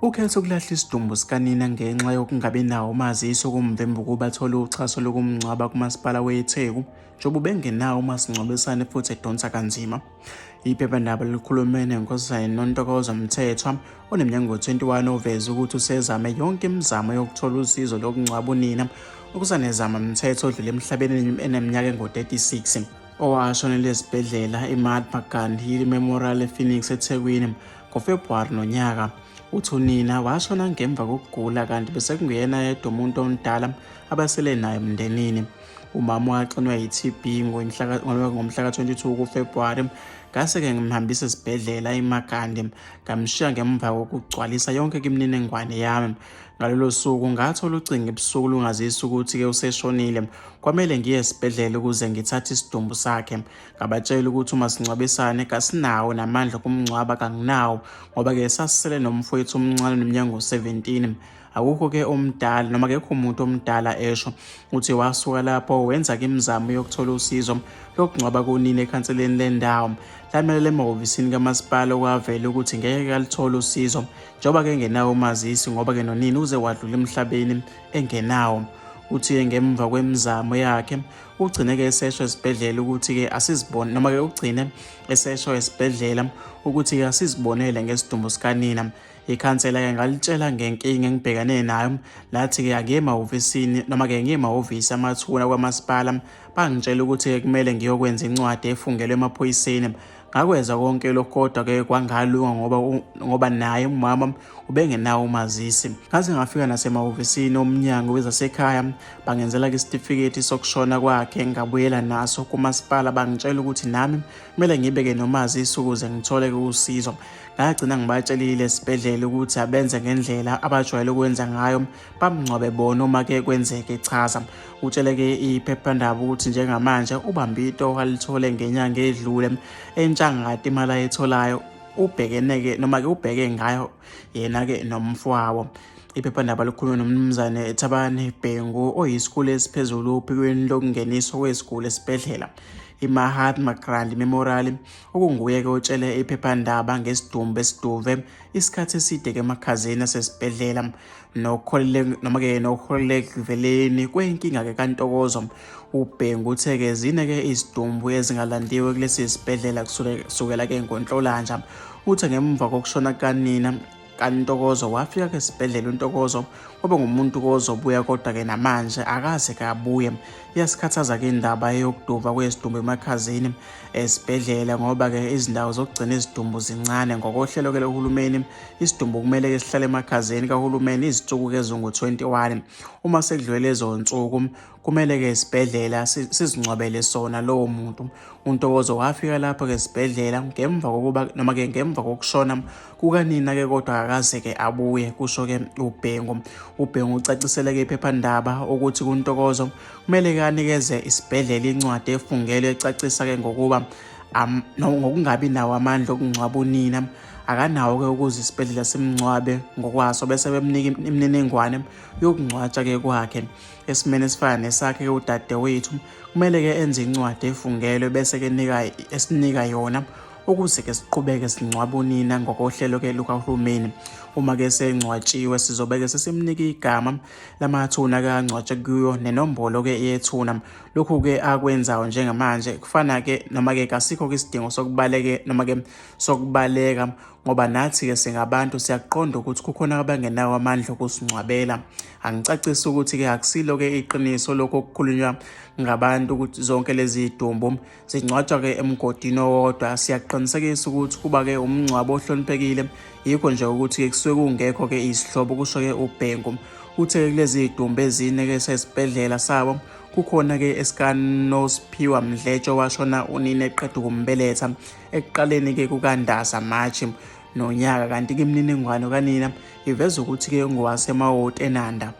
Ukhethe ukulahla isidumbu sikanina ngenxa yokungabi nawo umazisi okumvimba ukuba athole uxhaso lokumngcwaba kuMasipala weTheku njengoba ubengenawo umasingcwabisane futhi edonsa kanzima. Iphephandaba likhulume neNkosazane Nontokozo Mthethwa oneminyaka engu-21 oveze ukuthi usezame yonke imizamo yokuthola usizo lokungcwaba unina uKusanezama Mthethwa odlule emhlabeni eneminyaka engu-36 owashonela esibhedlela iMahatma Gandhi Memorial ePhoenix eThekwini ngoFebhuwari nonyaka. Uthi unina washona ngemva kokugula kanti besekunguyena yedwa umuntu omdala abasele naye emndenini. Umama waxinwa yi-TB ngomhla ka-22 kuFebhuwari ngase-ke ngimhambisa esibhedlela iMagandi ngamshiya ngemva kokugcwalisa yonke imininingwane yami. Ngalolo suku ngathola ucingo ebusuku lungazisa ukuthi-ke useshonile. Kwamele ngiye esibhedlela ukuze ngithathe isidumbu sakhe. Ngabatshela ukuthi uma singcwabisane kasinawo namandla okumngcwaba kanginawo ngoba-ke sasisele nomfowethu omncane oneminyaka engu-17. Akukho-ke omdala noma akekho umuntu omdala esho. Uthi wasuka lapho wenza-ke imizamo yokuthola usizo lokungcwaba kunina ekhanseleni lendawo. Lamelela emahhovisini kamasipala okwavela ukuthi ngeke kalithole usizo njengoba-ke engenawo umazisi ngoba-ke nonina uze wadlula emhlabeni engenawo. Uthi-ke ngemva kwemizamo yakhe ugcine-ke esesho esibhedlela ukuthi-ke asizibone noma-ke ugcine esesho esibhedlela ukuthi-ke asizibonele ngesidumbu sikanina. Ikhansela-ke ngalitshela ngenkinga engibhekane nayo lathi-ke angiye emahhovisini noma-ke ngiye emahhovisi amathuna kwamasipala bangitshela ukuthi-ke kumele ngiyokwenza incwadi efungelwe emaphoyiseni. Ngakwenza konke lokhu kodwa-ke kwangalunga ngoba ngoba naye umama ubengenawo umazisi. Ngaze ngafika nasemahhovisini omnyango wezasekhaya bangenzela-ke isitifiketi sokushona kwakhe ngabuyela naso kumasipala bangitshela ukuthi nami kumele ngibeke nomazisi ukuze ngithole-ke usizo. Ngagcina ngibatshelile esibhedlela ukuthi abenze ngendlela abajwayele ukwenza ngayo bamngcwabe bona uma ke kwenzeke echaza. Utshele-ke iphephandaba ukuthi njengamanje ubambe itoho alithole ngenyanga edlule entshangati imali ayitholayo ubhekene-ke noma-ke ubheke ngayo yena-ke nomfowabo. Iphephandaba likhulume noMnumzane Thabani Bhengu oyisikhulu esiphezulu ophikweni lokungeniswa kweziguli esibhedlela iMahatma Gandhi Memorial okunguye-ke otshele iphephandaba ngesidumbu esiduve isikhathi eside-ke emakhazeni asesibhedlela noma-ke nokuholele ekuveleni kwenkinga-ke kaNtokozo. UBhengu uthe-ke zine-ke izidumbu ezingalandiwe kulesi sibhedlela kusukela-ke ngoNhlolanja. Uthe ngemva kokushona kukanina kaNtokozo wafika ke esibhedlela uNtokozo waba ngumuntu kozobuya kodwa-ke namanje akaze kabuye. Iyasikhathaza-ke indaba yokuduva kwesidumbu emakhazeni esibhedlela ngoba-ke izindawo zokugcina izidumbu zincane. Ngokohlelo-ke lohulumeni isidumbu kumele-ke sihlale emakhazeni kahulumeni izinsuku-ke ezingu-21. Uma sekudlule lezo nsuku kumele-ke isibhedlela sizingcwabele sona lowo muntu. UNtokozo wafika lapho-ke esibhedlela ngemva kokuba noma-ke ngemva kokushona kukanina-ke kodwa akakaze-ke abuye, kusho-ke uBhengu. UBhengu ucacisele-ke iphephandaba ukuthi kuNtokozo kumele-ke anikeze isibhedlela incwadi efungelwe ecacisa-ke ngokuba ngokungabi nawo amandla okungcwaba unina akanawo-ke ukuze isibhedlela simngcwabe ngokwaso bese bemnika imininingwane yokungcwatsha-ke kwakhe. Esimeni esifana nesakhe-ke udadewethu kumele-ke enze incwadi efungelwe bese-ke esinika yona ukuze-ke siqhubeke singcwabe unina ngokohlelo-ke lukahulumeni. Uma-ke sengcwatshiwe sizobe-ke sesimnika igama lamathuna-ke angcwatshe kuyo nenombolo-ke yethuna. Lokhu-ke akwenzayo njengamanje kufana-ke noma-ke kasikho-ke isidingo sokubaleke noma-ke sokubaleka ngoba nathi-ke singabantu siyakuqonda ukuthi kukhona abangenawo amandla okusingcwabela. Angicacisi ukuthi-ke akusilo-ke iqiniso lokhu okukhulunywa ngabantu ukuthi zonke lezi zidumbu zingcwatshwa-ke emgodini owodwa. Siyaqinisekisa ukuthi kuba-ke umngcwabo ohloniphekile yikho nje ukuthi-ke kusuke kungekho-ke izihlobo, kusho-ke uBhengu. Uthe-ke kulezi zidumbu ezine-ke sesibhedlela sabo kukhona-ke esikaNosiphiwa Mdletshe owashona unina eqeda ukumbeletha ekuqaleni-ke kukaNdasa, March, nonyaka kanti-ke imininingwane kanina iveza ukuthi-ke ungowaseMawoti eNanda.